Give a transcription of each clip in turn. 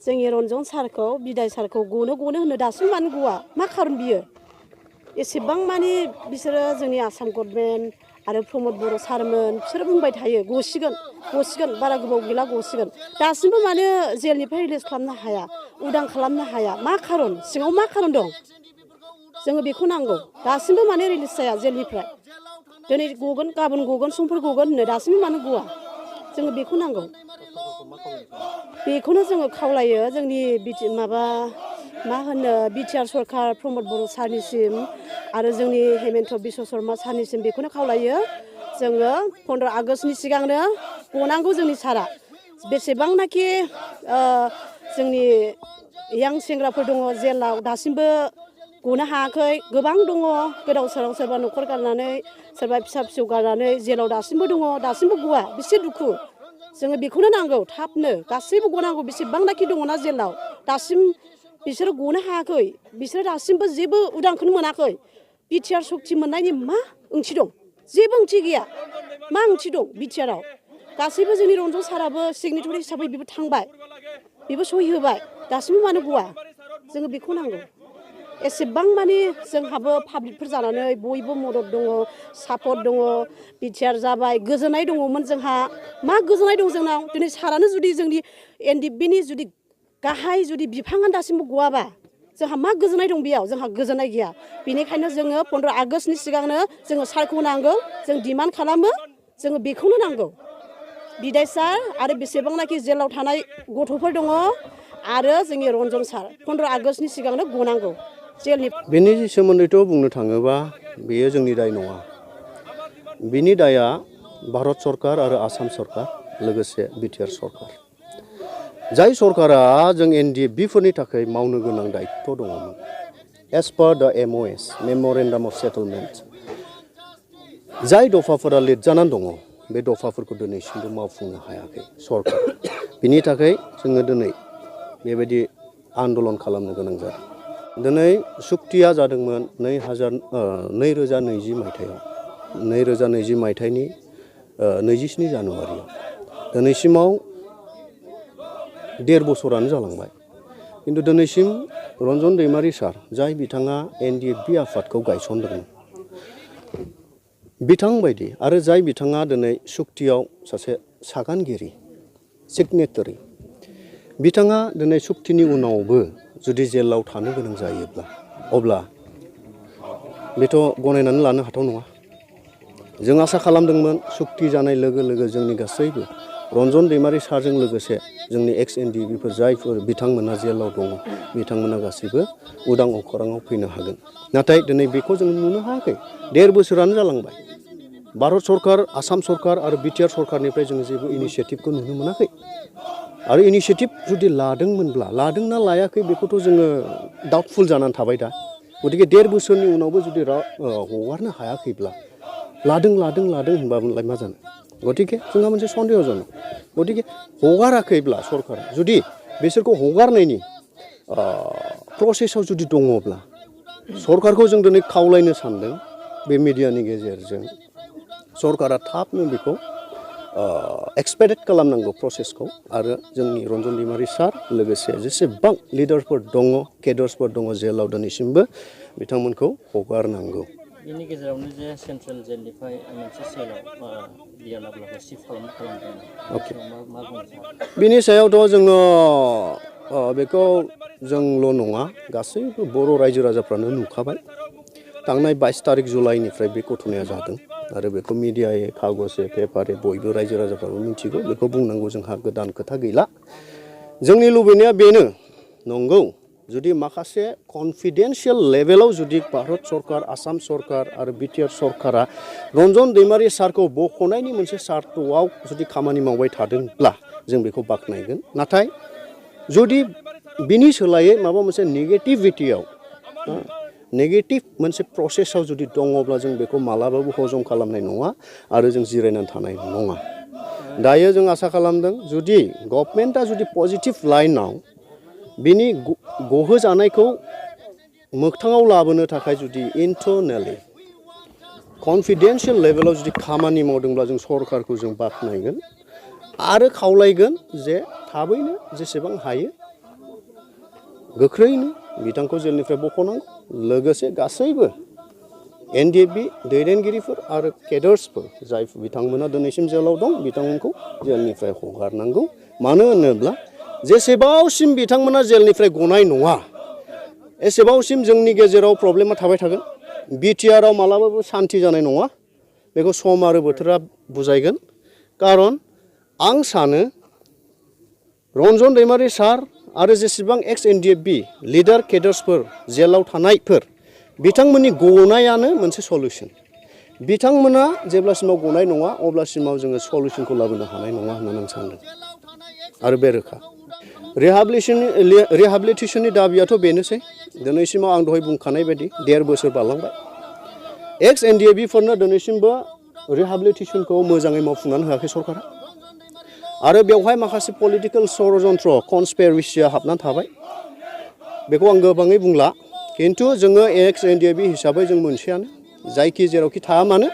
जोंनि रन्जन सारखौ बिदाय सारखौ गनो होनो दासिम मानो गवा मा खारन बियो एसेबां मानि बिसोरो जोंनि आसाम गभर्नमेन्ट आरो प्रमद बर' सारमोन बिसोर बुंबाय थायो गसिगोन बारा गोबाव गैला गसिगोन दासिमबो मानो जेलनिफ्राय रिलिज खालामनो हाया उदां खालामनो हाया मा खारन सिङाव मा खारन दं जोङो बेखौ नांगौ दासिमबो मानो रिलिज जाया जेलनिफ्राय दिनै गगोन गाबोन गगोन समफोर गगोन होनो दासिमबो मानो गवा जोङो बेखौ नांगौ बेखौनो जोङो खावलायो जोंनि मा होनो बिटिआर सरकार प्रमद बर' सारनिसिम आरो जोंनि हेमन्त बिश्व शर्मा सारनिसिम बेखौनो खावलायो जोङो 15 आगष्टनि सिगांनो गनांगौ जोंनि सारा बेसेबांनाखि जोंनि यां सेंग्राफोर दङ जेलाव दासिमबो गनो हायाखै गोबां दङ गोदाव सोराव सोरबा न'खर गारनानै सोरबा फिसा फिसौ गारनानै जेलाव दासिमबो दङ दासिमबो गवा बेसे दुखु जोङो बेखौनो नांगौ थाबनो गासैबो गनांगौ बेसेबांनाखि दङना जेलाव दासिम बिसोरो गनो हायाखै बिसोरो दासिमबो जेबो उदांखौनो मोनाखै बिटिआर सक्ति मोननायनि मा ओंथि दं जेबो ओंथि गैया मा ओंथि दं बिटिआराव गासैबो जोंनि रन्जन साराबो सिगनेटरि हिसाबै बेबो थांबाय बेबो सहि होबाय दासिमबो मानो गवा जोङो बेखौ नांगौ एसेबां मानि जोंहाबो पाब्लिकफोर जानानै बयबो मदद दङ सापर्ट दङ बिटिआर जाबाय गोजोननाय दङमोन जोंहा मा गोजोननाय दं जोंनाव दिनै सारानो जुदि जोंनि एनडिएफबिनि जुदि गाहाय जुदि बिफाङा दासिमबो गवाबा जोंहा मा गोजोननाय दं बेयाव जोंहा गोजोननाय गैया बेनिखायनो जोङो 15 आगष्टनि सिगांनो जोङो सारखौ नांगौ जों डिमान्ड खालामो जोङो बेखौनो नांगौ बिदाय सार आरो बेसेबांनाखि जेलाव थानाय गथ'फोर दङ आरो जोंनि रन्जन सार 15 आगष्टनि सिगांनो गनांगौ जेलनि बेनि सोमोन्दैथ' बुंनो थाङोबा बेयो जोंनि दाय नङा बिनि दाया भारत सरकार आरो आसाम सरकार लोगोसे बिटिआर सरकार जाय सरकारा जों एनडिएफबिफोरनि थाखाय मावनो गोनां दायित्व दङमोन एस पार द MOS मेमरेन्डाम अफ सेटलमेन्ट जाय दफाफोरा लिरजानानै दङ बे दफाफोरखौ दिनैसिमबो मावफुंनो हायाखै सरकार बिनि थाखाय जोङो दिनै बेबायदि आन्दलन खालामनो गोनां जादों दिनै सुक्तिया जादोंमोन 2020 मायथाइयाव 2020 मायथाइनि 27 जानुवारियाव दिनैसिमाव 1.5 बोसोरानो जालांबाय किन्तु दिनैसिम रन्जन दैमारि सार जाय बिथाङा एनडिएफबि आफादखौ गायसनदोंमोन बिथां बायदि आरो जाय बिथाङा दिनै सुक्तियाव सासे सागानगिरि सिगनेटारि बिथाङा दिनै सुक्तिनि उनावबो जुदि जेलाव थानो गोनां जायोब्ला अब्ला बेथ' गनायनानै लानो हाथाव नङा जों आसा खालामदोंमोन सुक्ति जानाय लोगो लोगो जोंनि गासैबो रन्जन दैमारि सारजों लोगोसे जोंनि एक्स एनडिएफबिफोर जायफोर बिथांमोना जेलाव दङ बिथांमोना गासैबो उदां अखराङाव फैनो हागोन नाथाय दिनै बेखौ जों नुनो हायाखै 1.5 बोसोरानो जालांबाय भारत सरकार आसाम सरकार आरो बिटिआर सरकारनिफ्राय जों जेबो इनिसियेटिभखौ नुनो मोनाखै आरो इनिसियेटिभ जुदि लादोंमोनब्ला लादोंना लायाखै बेखौथ' जोङो डाउटफुल जानानै थाबाय दा गतिके 1.5 बोसोरनि उनावबो जुदि हगारनो हायाखैब्ला लादों होनबालाय मा जानो गतिके जोंहा मोनसे सन्देह जानो गतिके हगाराखैब्ला सरकारा जुदि बिसोरखौ हगारनायनि प्रसेसआव जुदि दङब्ला सरकारखौ जों दिनै खावलायनो सानदों बे मिडियानि गेजेरजों सरकारा थाबनो बेखौ एक्सपेक्टेड खालामनांगौ प्रसेसखौ आरो जोंनि रन्जन दैमारि सार लोगोसे जेसेबां लिडारफोर दङ केडार्सफोर दङ जेलाव दिनैसिमबो बिथांमोनखौ हगारनांगौ बेनि गेजेरावनो जे सेन्ट्रेल जेलनिफ्राय मोनसे सेलाव बियालाब्लाबो शिफ्ट खालामदों बिनि सायावथ' जोङो बेखौ जोंल' नङा गासैबो बर' रायजो राजाफ्रानो नुखाबाय थांनाय 22 तारिख जुलाइनिफ्राय बे घटनाया जादों आरो बेखौ मिडियायै कागजे पेपारे बयबो रायजो राजाफ्राबो मिथिगौ बेखौ बुंनांगौ जोंहा गोदान खोथा गैला जोंनि लुबैनाया बेनो नंगौ जुदि माखासे कन्फिडेन्शियेल लेभेलाव जुदि भारत सरकार आसाम सरकार आरो बिटिआर सरकारा रन्जन दैमारि सारखौ बख'नायनि मोनसे सार्थआव जुदि खामानि मावबाय थादोंब्ला जों बेखौ बाख्नायगोन नाथाय जुदि बिनि सोलायै माबा मोनसे नेगेटिभ मोनसे प्रसेसआव जुदि दङब्ला जों बेखौ मालाबाबो हजम खालामनाय नङा आरो जों जिरायनानै थानाय नङा दायो जों आसा खालामदों जुदि गभर्नमेन्टआ जुदि पजिटिभ लाइनाव बिनि गहोजानायखौ मोगथाङाव लाबोनो थाखाय जुदि इन्टारनेलि कन्फिडेन्शियेल लेभेलाव जुदि खामानि मावदोंब्ला जों सरकारखौ जों बाख्नायगोन आरो खावलायगोन जे थाबैनो जेसेबां हायो गोख्रैनो बिथांखौ जेलनिफ्राय बख'नांगौ लोगोसे गासैबो एनडिएफबि दैदेनगिरिफोर आरो केडार्सफोर जाय बिथांमोना दिनैसिम जेलाव दं बिथांमोनखौ जेलनिफ्राय हगारनांगौ मानो होनोब्ला जेसेबांसिम बिथांमोना जेलनिफ्राय गनाय नङा एसेबांसिम जोंनि गेजेराव प्रब्लेमा थाबाय थागोन बिटिआरआव मालाबाबो शान्ति जानाय नङा बेखौ सम आरो बोथोरा बुजायगोन खारन आं सानो रन्जन दैमारि सार आरो जेसेबां एक्स एनडिएफबि लिडार केडार्सफोर जेलाव थानायफोर बिथांमोननि गनायानो मोनसे सलुसन बिथांमोना जेब्लासिमाव गनाय नङा अब्लासिमाव जोङो सलुसनखौ लाबोनो हानाय नङा होननानै आं सानदों आरो बे रोखा रिहाबिलिटेसननि दाबियाथ' बेनोसै दिनैसिमाव आं दहाय बुंखानाय बायदि 1.5 बोसोर बारलांबाय एक्स एनडिएफबिफोरनो दिनैसिमबो रिहाबिलिटेसनखौ मोजाङै मावफुंनानै होआखै सरकारा आरो बेवहाय माखासे पलिटिकेल षड़यन्त्र कनस्पिरेसिया हाबनानै थाबाय बेखौ आं गोबाङै बुंला खिन्थु जोङो एक्स एनडिएफबि हिसाबै जों मोनसेयानो जायखि जेरावखि थाया मानो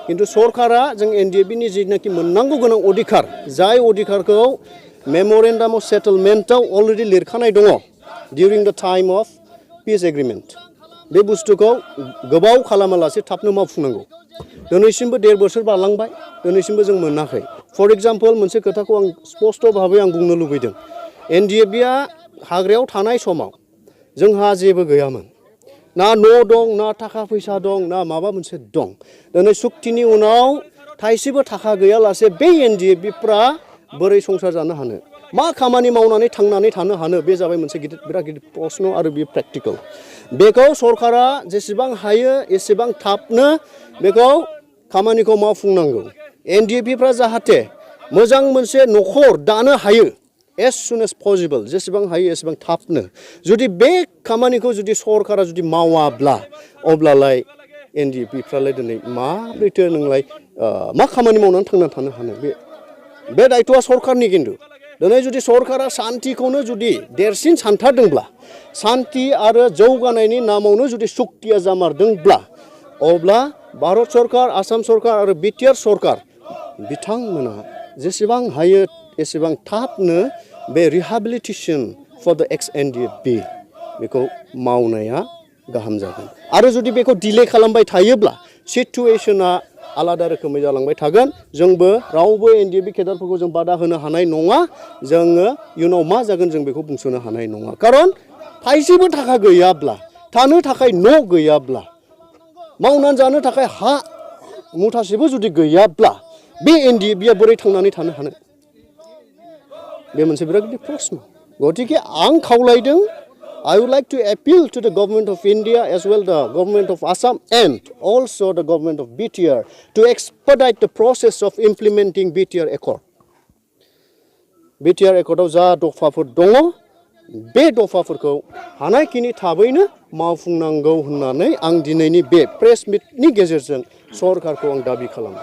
खिन्थु सरकारा जों एनडिएफबिनि जिनाखि मोननांगौ गोनां अधिकार जाय अधिकारखौ मेम'रेन्डाम अफ सेटलमेन्टआव अलरेडि लिरखानाय दङ डिउरिं द टाइम अफ पिस एग्रिमेन्ट बे बुस्थुखौ गोबाव खालामालासे थाबनो मावफुंनांगौ दिनैसिमबो 1.5 बोसोर बारलांबाय दिनैसिमबो जों मोनाखै फर एग्जाम्पल मोनसे खोथाखौ आं स्पष्ट भाबै आं बुंनो लुबैदों एनडिएफबिआ हाग्रायाव थानाय समाव जोंहा जेबो गैयामोन ना न' दं ना थाखा फैसा दं ना माबा मोनसे दं दिनै सुक्तिनि उनाव थाइसेबो थाखा गैयालासे बे एनडिएफबिफ्रा बोरै संसार जानो हानो मा खामानि मावनानै थांनानै थानो हानो बे जाबाय मोनसे बिराद गिदिर प्रश्न आरो बे प्रेक्टिकेल बेखौ सरकारा जेसेबां हायो एसेबां थाबनो बेखौ खामानिखौ मावफुंनांगौ एनडिएफबिफ्रा जाहाथे मोजां मोनसे न'खर दानो हायो एस सुन एस पसिबल जेसेबां हायो एसेबां थाबनो जुदि बे खामानिखौ जुदि सरकारा जुदि मावाब्ला अब्लालाय एनडिएफबिफ्रालाय दिनै माब्रैथो नोंलाय मा खामानि मावनानै थांनानै थानो हानो बे दायथ'आ सरकारनि खिन्थु दिनै जुदि सरकारा शान्तिखौनो जुदि देरसिन सानथारदोंब्ला शान्ति आरो जौगानायनि नामावनो जुदि सुक्तिया जामारदोंब्ला अब्ला भारत सरकार आसाम सरकार आरो बिटिआर सरकार बिथांमोना जेसेबां हायो एसेबां थाबनो बे rehabilitation for the X NDFB बेखौ मावनाया गाहाम जागोन आरो जुदि बेखौ डिले खालामबाय थायोब्ला सिचुवेशना आलादा रोखोमै जालांबाय थागोन जोंबो रावबो एनडिएफबि केडारफोरखौ जों बादा होनो हानाय नङा जोङो इयुनाव मा जागोन जों बेखौ बुंस'नो हानाय नङा खारन थाइसेबो थाखा गैयाब्ला थानो थाखाय न' गैयाब्ला मावनानै जानो थाखाय हा मुथासेबो जुदि गैयाब्ला बे एनडिएफबिआ बोरै थांनानै थानो हानो बे मोनसे बिराद गिदिर प्रश्न गतिके आं खावलायदों I would like to appeal to the government of India as well the government of Assam and also the government of BTR to expedite the process of implementing BTR Accord. BTR Accordआव जा दफाफोर दङ बे दफाफोरखौ हानायखिनि थाबैनो मावफुंनांगौ होननानै आं दिनैनि बे press मिटनि गेजेरजों सरकारखौ आं दाबि खालामो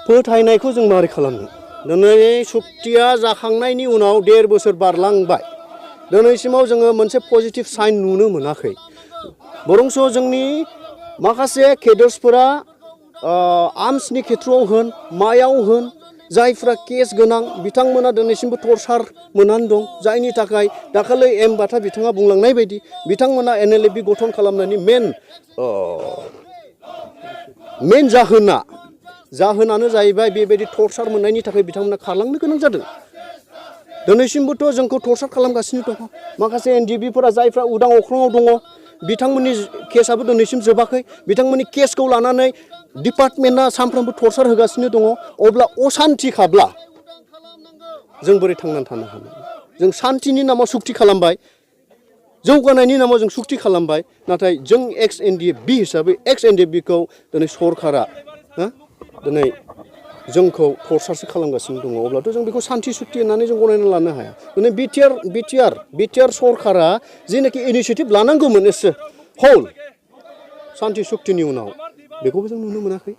फोथायनायखौ जों मारै खालामनो दिनै सुक्तिया जाखांनायनि उनाव 1.5 बोसोर बारलांबाय दिनैसिमाव जोङो मोनसे पजिटिभ साइन नुनो मोनाखै बरंस जोंनि माखासे केडार्सफोरा आर्म्सनि खेथ्रआव होन मायाव होन जायफ्रा केस गोनां बिथांमोना दिनैसिमबो टर्चार मोननानै दं जायनि थाखाय दाखालै एम बाथा बिथाङा बुंलांनाय बायदि बिथांमोना एनएलएफबि गठन खालामनायनि मेन जाहोनानो जाहैबाय बेबायदि टर्चार मोननायनि थाखाय बिथांमोना खारलांनो गोनां जादों दिनैसिमबोथ' जोंखौ टर्चार खालामगासिनो दङ माखासे एनडिएफबिफोरा जायफ्रा उदां अख्राङाव दङ बिथांमोननि केसआबो दिनैसिम जोबाखै बिथांमोननि केसखौ लानानै डिपार्टमेन्टआ सानफ्रोमबो टर्चार होगासिनो दङ अब्ला असान्तिखाब्ला जों बोरै थांनानै थानो हानो जों शान्तिनि नामाव सुक्ति खालामबाय जौगानायनि नामाव जों सुक्ति खालामबाय नाथाय जों एक्स एनडिएफबि हिसाबै एक्स एनडिएफबिखौ दिनै सरकारा दिनै जोंखौ टर्चारसो खालामगासिनो दङ अब्लाथ' जों बेखौ शान्ति सुक्ति होननानै जों गनायना लानो हाया दिनै बिटिआर सरकारा जेनाखि इनिसियेटिभ लानांगौमोन एसे हल शान्ति सुक्तिनि उनाव बेखौबो जों नुनो मोनाखै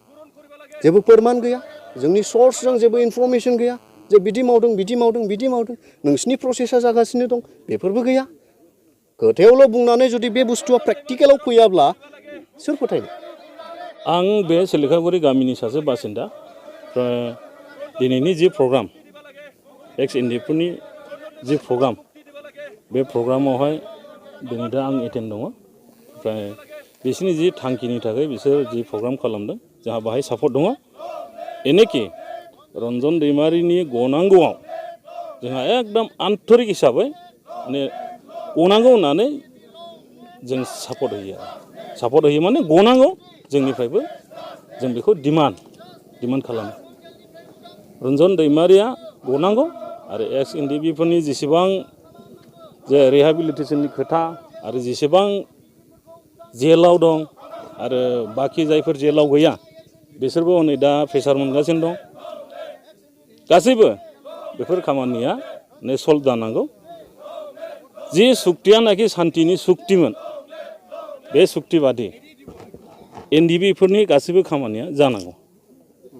जेबो फोरमान गैया जोंनि सर्सजों जेबो इनफरमेसन गैया जे बिदि मावदों नोंसिनि प्रसेसा जागासिनो दं बेफोरबो गैया खोथायावल' बुंनानै जुदि बे बुस्थुआ प्रेक्टिकेलाव फैयाब्ला सोर फोथायनो आं बे सिलिखागुरि गामिनि सासे बासिन्दा दिनैनि जि प्रग्राम एक्स एनडिएफबिनि जि प्रग्राम बे प्रग्रामावहाय दिनै दा आं एटेन्ड दङ ओमफ्राय बिसोरनि जि थांखिनि थाखाय बिसोर जि प्रग्राम खालामदों जोंहा बाहाय सापर्ट दङ एनेखि रन्जन दैमारिनि गनांगौआव जोंहा एकदम आन्तरिक हिसाबै माने गनांगौ होननानै जों सापर्ट होयो सापर्ट होयो माने गनांगौ जोंनिफ्रायबो जों बेखौ डिमान्ड खालामो रन्जन दैमारिया गनांगौ आरो एक्स एनडिपिफोरनि जेसेबां जे रिहेबिलिटेसननि खोथा आरो जेसेबां जेलाव दं आरो बाखि जायफोर जेलाव गैया बिसोरबो हनै दा प्रेसार मोनगासिनो दं गासैबो बेफोर खामानिया सल्भ जानांगौ जि सुक्तियानाखि सान्थिनि सुक्तिमोन बे सुक्ति बादि एनडिपिफोरनि गासैबो खामानिया जानांगौ